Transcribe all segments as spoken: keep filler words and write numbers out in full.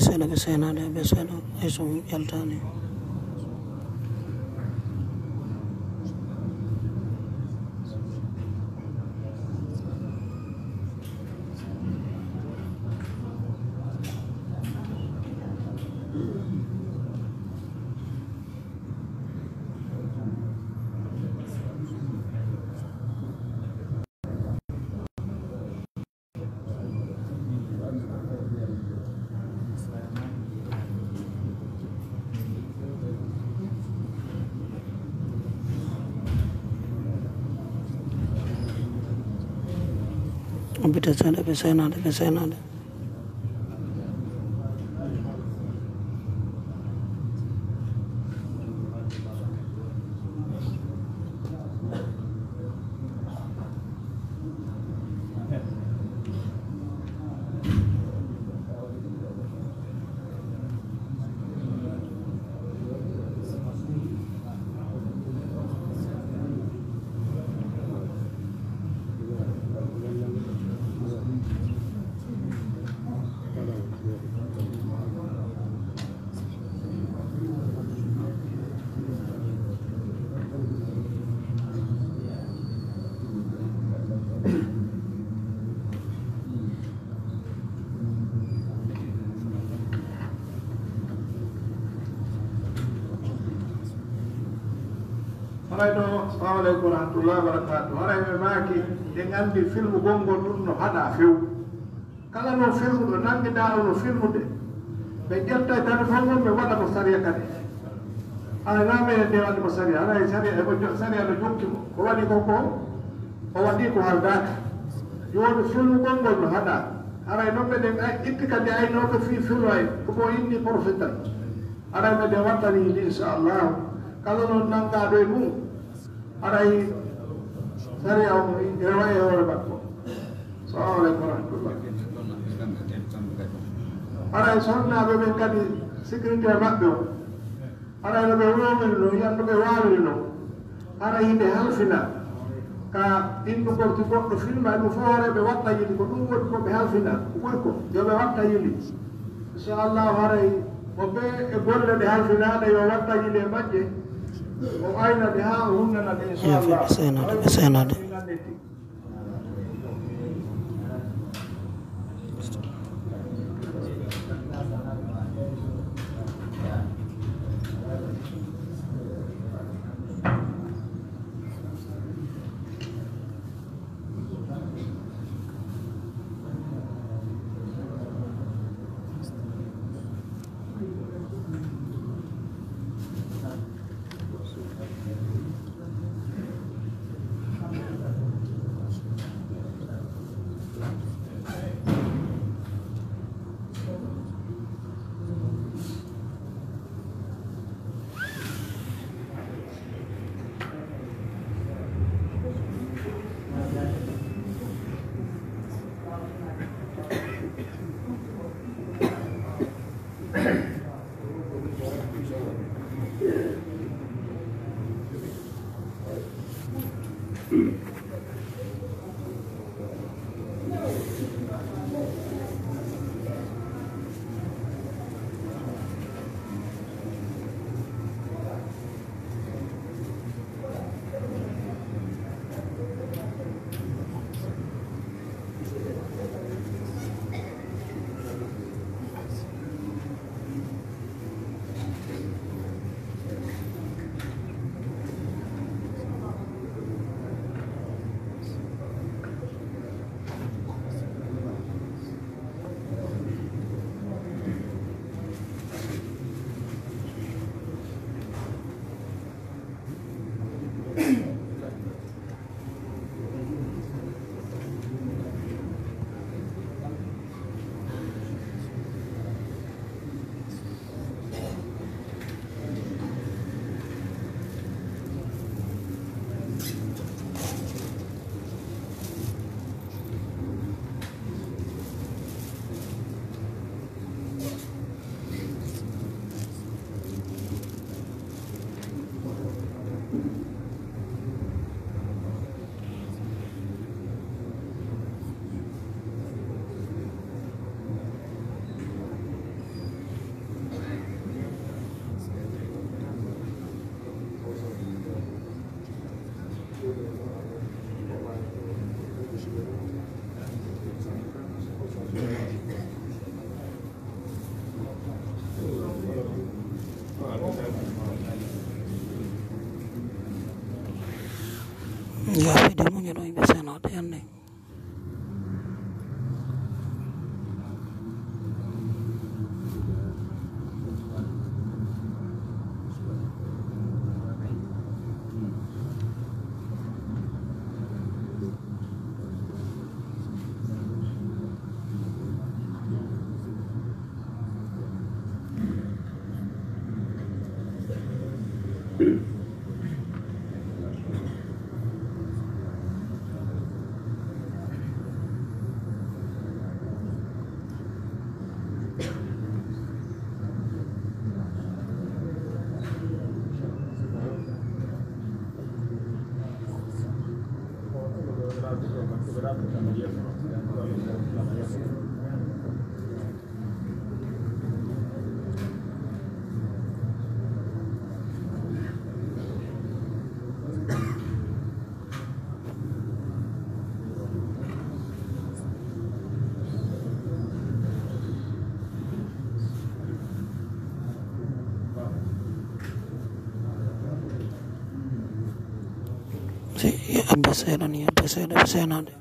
Seeɗa ɓe seenaade, ɓe seeɗa, hay so yaltaani. Ubbite seeɗa, ɓe seenaade, ɓe seenaade. Haray ɗo, assalamu aleykum wa rahmatullahi wa barakatuh. Haray ɓe maaki, en anndi filmugol ngol ɗum no haɗaa few. Kala no filmuɗo, nanngidaa o no filmude, ɓe ƴetta e tan fof mum, ɓe waɗa mo sariya kadi. Haray naa meɗen nde waɗi mo sariya, haray sariya e mo jo-, sariya no jokki mo. Ko waɗi ko ko, o waɗi ko haldaaka. Jooni filmugol ngol no haɗaa. Haray non meɗen ay-, itti kadi aynooɓe fii filmu ay, ko mo inni profetal. Haray meɗen wattani ndi, inchallahu. Kala non nanngaaɗo e mum, haray sariya on rewa e hoore makko. Salamu aleykum wa rahmatullah. Haray sonnaaɓe ɓen kadi, sécurité maɓɓe on, haray no ɓe wowiri non, yiyanndu ɓe waawiri non. Haray hiɓe halfina ka innugol si goɗɗo filma ɗum fof, haray ɓe watta yili, ko ɗum woni ko ɓe halfina, ko ɓuri ko yo ɓe watta yili. Inchallahu, haray mo ɓe e golle ɗe halfinaaɗe, yo watta yili e majje, o ayna ɗe haa o hunnana ɗe, Yo inchallah. Ɓe seenaade, ɓe seenaade. Yaafeede muñal on ɓe senoɗo yande. Si, abba seeɗa ni, abba seeɗa, ɓe seenaade.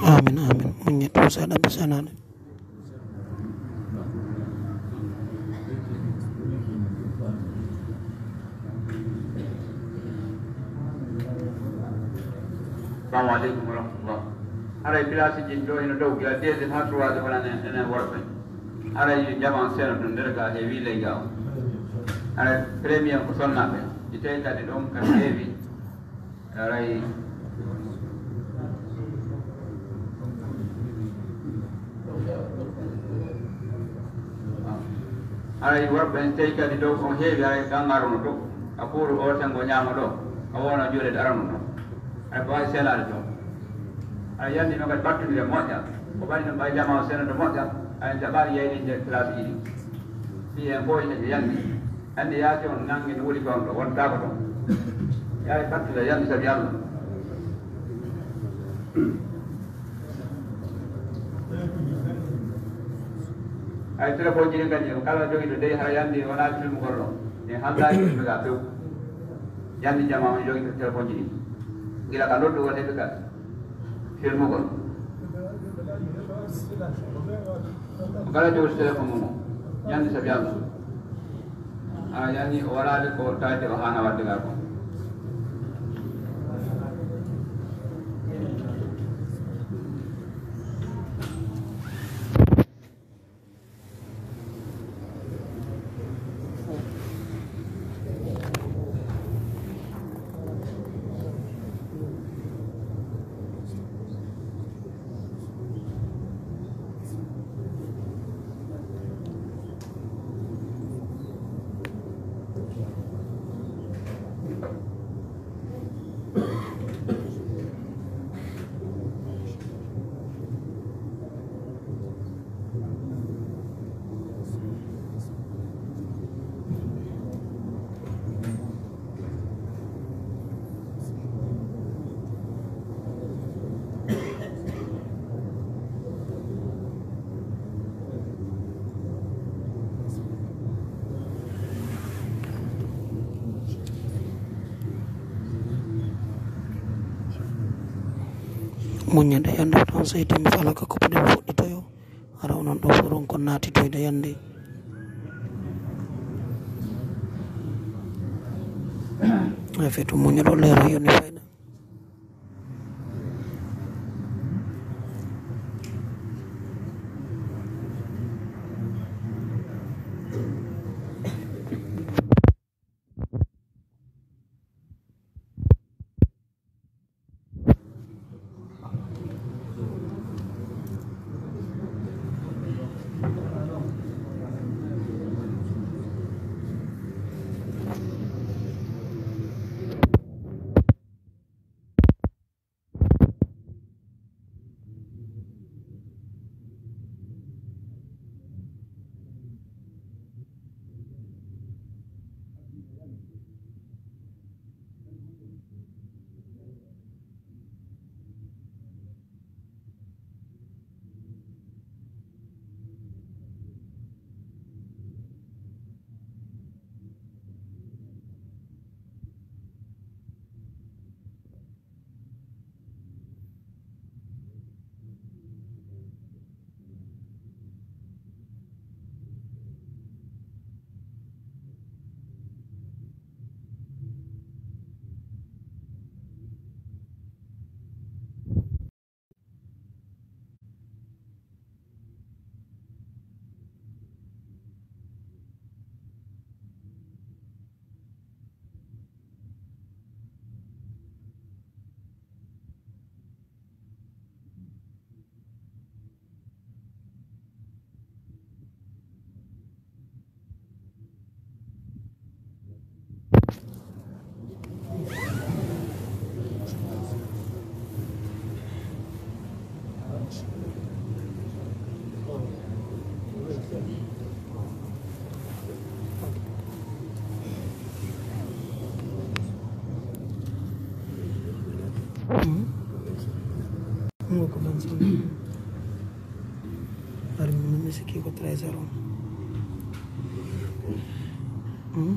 Amin, amin. Muññe tuusa ɗaɓɓi sanaade. Assalamu aleykum wa rahmatullah. Haray place ji ɗo hino dow, gila deuxième haa troisième wonani en, enen worɓe. Haray jamaa on seena ɗum nder ga heewi ley ga on. Haray premier ko sonnaaɓe. Si tawi kadi ɗon kadi heewi. Haray, haray worɓe en tawi kadi dow on heewi, haray gangaro no to. A kuuru o sengo ñaamo ɗo. A wona juulede arano ɗo. Haray ko waawi selaade to. Haray yandi no kadi ɓattondire moƴƴa. Ko waɗi no ɓay jamaa on senata moƴƴa. Haray jaɓaali yayninde place ɗiɗi. Fii en fof ene yandi. Hannde yaasi on nangi no woni toon ɗo, wontaako toon. Yaari battila yandi sabi Allah. Ay téléphone ji ɗin kadi, kala jogiiɗo dey hara yandi wonaa filmugol ɗo. En hanndaaki filme ga few. Yandi jamaa on jogiiɗo téléphone ji ɗin. Gila ka noddugol heɓi ka filmugol. Kala jogii téléphone mum o, ñande sabi Allah, a yani o waɗaali ko taati o haana waɗde gaa ko. Muññe ɗe yande tan, so itti mi falaka ko puɗi mi fuɗɗitoyo. Hara onon ɗo fof ɗon ko naatitoyde yande. Ay, fetu muññuɗo leero yoni fayda. Hmm? Mo ko vingt-cinq. Hari mi sikki ko treize heures on. Hmm?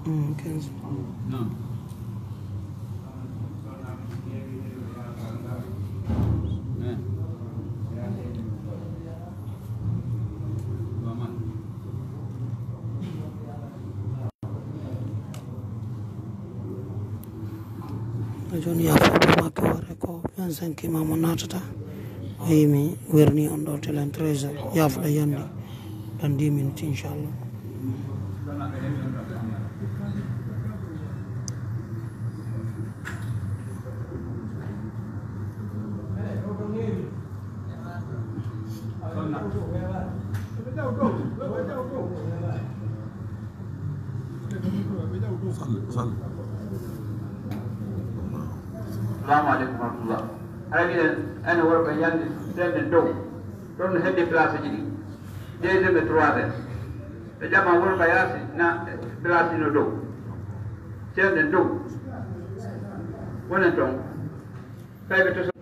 Hmm, quinze. Non. Eh. Pas mal. Jooni yaafo makko ware ko vingt-cinq imam o naatata. O yimi werni on ɗo telen treize heures. Yaafuɗa yandi. Dans dix minutes, inchallah. Sallu, sallu. Salamu aleykum wa rahmatullah. Hara miɗen ene worɓe yande senden dow. Ɗon no hedde place ji ɗi. Deuxième et troisième. Ɓe ƴama worɓe yaasi na place ɗi no dow. Senden dow. Wonen ton. Kay ɓe to